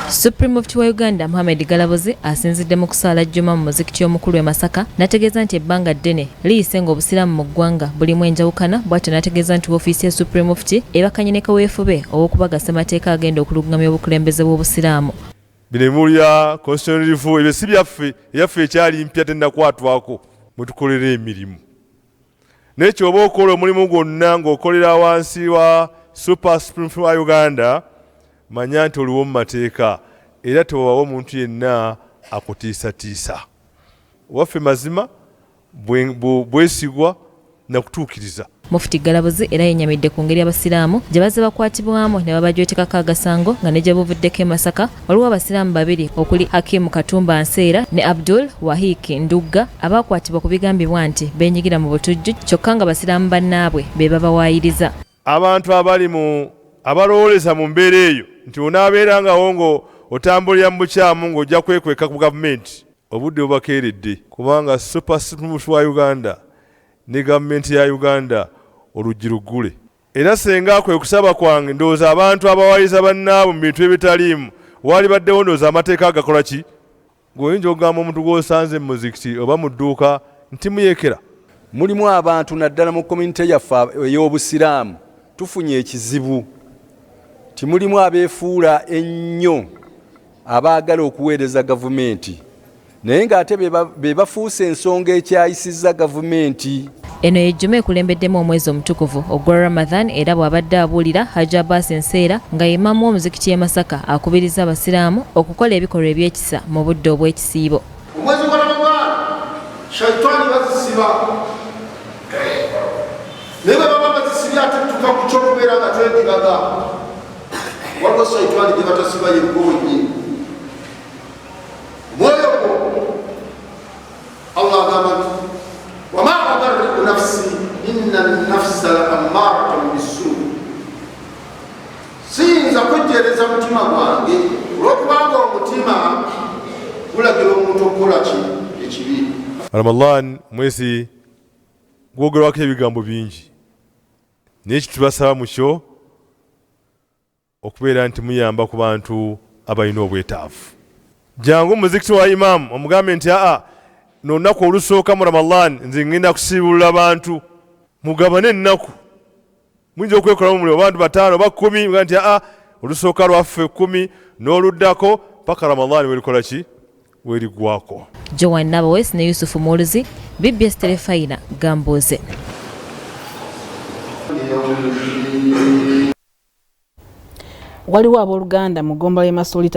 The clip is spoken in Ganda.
Supreme Mufti wa Uganda Mohamed Galabuzi asinzidde mu kusaala Juma mu muzikiti omukulu e Masaka n'ategeeza nti ebbanga ddene liyise ng'Obusiraamu mu ggwanga bulimu enjawukana, bw'atyo n'ategeeza nti woofiisi ya Supreme Mufti ebakanye ne kaweefube ow'okubaga ssemateeka agenda okulungamya obukulembeze bw'Obusiraamu. Bino ebimuulira constitutional reform ebyo si byaffe, eyaffe ekyali mpya tennakwatwako, mwe tukolera emirimu. Naye kyoba okola omulimu gwonna ng'okolera wansi wa Super Supreme wa Uganda, manya nti oliwo mu mateeka era tewabawo omuntu yenna akutiisatiisa. Waffe mazima bwesigwa na kutuukiriza. Mufti Galabuzi era yennyamidde ku ngeri Abasiraamu gye bazze bakwatibwamu ne babajwetekako agasango nga ne gye buvuddeko e Masaka waliwo Abasiraamu babiri okuli Hakim Katumba Nseera ne Abdul Wahiki Ndugga abaakwatibwa ku bigambibwa nti beenyigira mu butujju kyokka nga Basiraamu bannaabwe be babawaayiriza. Abantu abali mu abalowooleza mu mbeera eyo nti onaabeerangawo ng'otambulira mu bukyamu ng'ojja kwekweka ku gavumenti, obudde bubakeeredde kubanga Super Supreme wa Uganda ne gavumenti ya Uganda oluggi luggule. Era senga kwe kusaba kwange, ndowooza abantu abawayiriza bannaabwe mu bintu ebitaliimu waalibaddewo ndowooza amateeka agakola ki? Ng'oyinza okugamba omuntu gw'osanze mu muzikiti oba mu dduuka nti muyekera. Mulimu abantu naddala mu community yaffe ey'Obusiraamu tufunye ekizibu nti mulimu abeefuula ennyo abaagala okuweereza gavumenti naye ng'ate be bafuuse ensonga ekyayisizza gavumenti. Eno ye Juma ekulembeddemu omwezi omutukuvu ogwa Ramadhan era bw'abadde abuulira Hajji Abbas Nseera nga ye Imam w'omuzikiti e Masaka akubirizza Abasiraamu okukola ebikolwa eby'ekisa mu budde obw'ekisiibo. Omwezi gwa Ramadhan shaitani bazisiba, naye bwe baba bazisibye ate tutuuka ku ky'okubeera nga twedibaga, waliwo shaitani gye batasiba ye gwe wennyini. Omwoyo gwo Allah agamba nti wama ubarri'u nafsi inna nafsa la ammaratun bisu, siyinza kwejjeereza mutima gwange olw'okubanga omutima gulagira omuntu okukola ki ekibi. Ramadan mwezi gwogerwako ebigambo bingi, naye kitubasaba mu kyo okubeera nti muyamba ku bantu abalina obwetaavu. Jangu muzikiti wa imaamu omugambe nti aa n'olunaku olusooka mu Ramadan nze ngenda kusiibulula bantu, mugabane ennaku. Muyinza okwekolamu muli abantu 5 oba 10, mugambe nti aa olusooka lwaffe 10 n'oluddako paka Ramadan werikola ki werigwako. Joan Nabawes ne Yusufu Muluzi, BBS Terefayina, Gambuuze. Waliwo abooluganda mu ggomba y'e Masulita.